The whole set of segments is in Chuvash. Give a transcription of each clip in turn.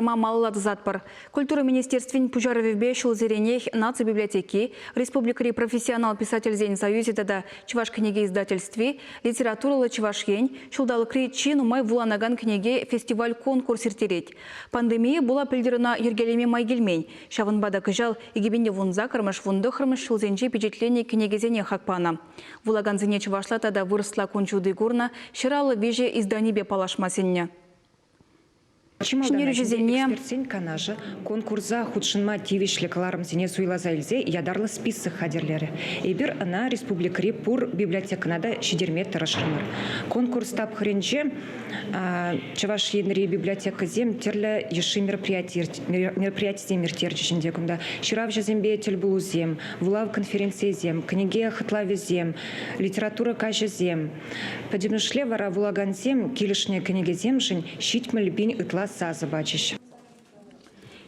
Малалла тӑсатпӑр. Культура министерствин пуҫарӑвӗпе ҫулсеренех Наци библиотеки, республикӑри профессионал писательсен союзӗ тата Чӑваш кӗнеке издательстви «Литературӑллӑ Чӑваш Ен» ҫулталӑкри чи нумай вуланакан кӗнеке фестиваль-конкурс ирттерет. Пандемие пула пӗлтӗр ӑна йӗркелеме май килмен. Ҫавӑнпа та кӑҫал 2018-мӗш, 19-мӗш ҫулсенче пичетленнӗ кӗнекесене хак панӑ. Вулакансене чӑвашла тата вырӑсла кун ҫути курнӑ 153 изданипе паллашма сӗннӗ. Чи малтанах Ҫӗнтерӳҫӗсене экспертсен канашӗ конкурса хутшӑнма тивӗҫлӗ кӑларӑмсене суйласа илсе ятарлӑ список хатӗрлерӗ. Эпир ӑна республикӑри пур библиотекӑна та ҫитерме тӑрӑшрӑмӑр. Конкурс тапхӑрӗнче Чӑваш Енри библиотекӑсем тӗрлӗ йышши мероприятисем ирттерчӗҫ ӗнтӗ кунта. Ҫыравҫӑсемпе тӗлпулусем, вулав конференцийӗсем, кӗнеке хӑтлавӗсем, литература каҫӗсем. Пӗтӗмӗшле вара вулакансем килӗшнӗ кӗнекесемшӗн 70 000 ытла сасӑ пачӗҫ.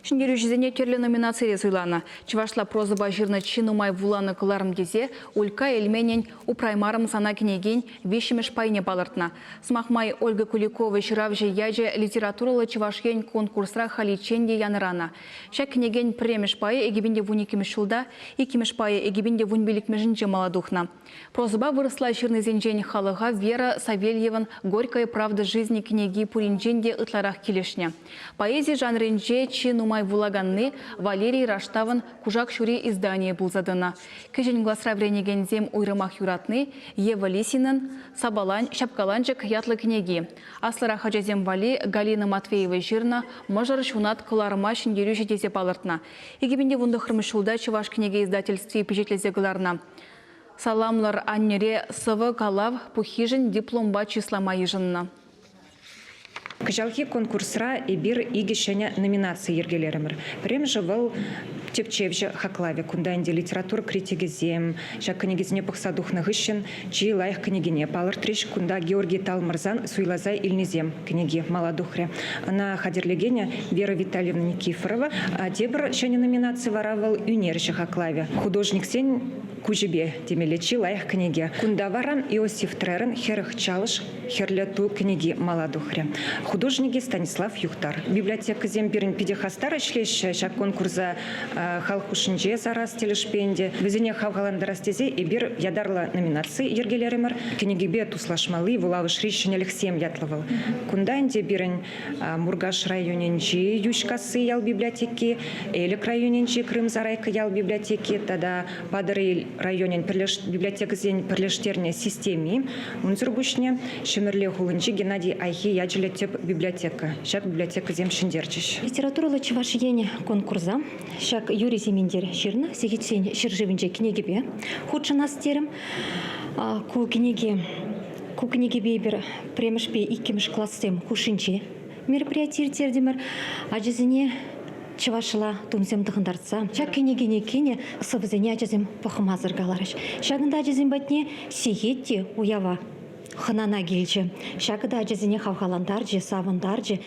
Ҫӗнтерӳҫӗсене тӗрлӗ номинацире суйланӑ. Чӑвашла прозӑпа ҫырнӑ чи нумай вуланӑ кӑларӑм тесе Улька Эльменӗн «Упраймарӑм сана» кӗнекин виҫҫӗмӗш пайне палӑртнӑ. Сӑмах май, Ольга Куликова ҫыравҫӑ ячӗ «Литературӑллӑ Чӑваш Ен» конкурсра халиччен те янӑранӑ. Ҫак кӗнекен пӗрремӗш пайӗ 2012 ҫулта, иккӗмӗш пайӗ 2015-мӗшӗнче мала тухнӑ. Прозӑпа вырӑсла ҫырнисенчен халӑха Вера Савельевӑн «Горькая правда жизни» кӗнеки пуринчен те ытларах килӗшнӗ. Поэзи жанрӗнче чи нумай вулаканни Валерий Раштавӑн «Кушак ҫури» изданийӗ пулса тӑнӑ. Кӗҫӗн класра вӗренекенсем уйрӑмах юратни Ева Лисинӑн «Сапалан, ҫапкаланчӑк» ятлӑ кӗнеки. Аслӑрах ачасем валли Галина Матвеева ҫырнӑ «Мӑшӑр ҫунат» кӑларӑма ҫӗнтерӳҫӗ тесе палӑртнӑ. 2019 ҫулта Чӑваш кӗнеке издательстви пичетлесе кӑларнӑ. Саламлӑр аннӗре сӑвӑ-калав пуххишӗн дипломпа чыслама йышӑннӑ. Кӑҫалхи конкурсра эпир икӗ ҫӗнӗ номинаци йӗркелерӗмӗр. Пӗрремӗшӗ вӑл тӗпчевҫӗ хаклавӗ. Кунта ӗнтӗ литература критикӗсем ҫак кӗнекесене пӑхса тухнӑ хыҫҫӑн чи лайӑх кӗнекене палӑртрӗҫ. Кунта Георгий Талмӑрсан суйласа илнисем кӗнеки мала тухрӗ. Ӑна хатӗрлекенӗ Вера Витальевна Никифорова. Тепӗр ҫӗнӗ номинаци вара вӑл ӳнерҫӗ хаклавӗ. Художниксен куҫӗпе темелле чи лайӑх кӗнеке. Кунта вара Иосиф Трерӑн «Хӗрӗх чалӑш Хӗрлӗ ту кӗнеки мала тухрӗ. Художникӗ Станислав Юхтар. Библиотекӑсем пирӗн питӗ хастар ӗҫлеҫҫӗ. Ҫак конкурса халӑх хушшинче сарас тӗлӗшпе ӗнтӗ. Вӗсене хавхалантарас тесе эпир ятарлӑ номинаци йӗркелерӗмӗр. Кӗнекепе туслашмалли вулавӑшри ҫӗнӗлӗхсем ятлӑ вӑл. Кунта ӗнтӗ пирӗн Муркаш районӗнчи Йӳҫкасси ял библиотеки, Элӗк районӗнчи Крым-Сарайка ял библиотеки тата Патӑрьел районӗн библиотекӑсен пӗрлештернӗ системи. Унсӑр пуҫне Ҫӗмӗрле хулинчи Геннадий Айхи ячӗллӗ тӗп библиотека. Ҫак библиотекӑсем ҫӗнтерчӗҫ. Литературӑллӑ Чӑваш Ен конкурса ҫак Юрий Сементер ҫырнӑ Сехетсен ҫӗршывӗнче кӗнекепе хутшӑнас терӗм. Ку кӗнеке ку кӗнекепе эпир пӗрремӗшпе иккӗмӗш классем хушшинче мероприяти ирттертӗмӗр. Ачасене чӑвашла тумсем тӑхӑнтартса ҫак кӗнекене кӗнӗ сӑвӑсене ачасем пӑхмасӑр каларӗҫ. Ҫакӑнта ачасем патне сехет те уява хӑнана килчӗ. Ҫакӑ та ачасене хавхалантарчӗ, савӑнтарчӗ.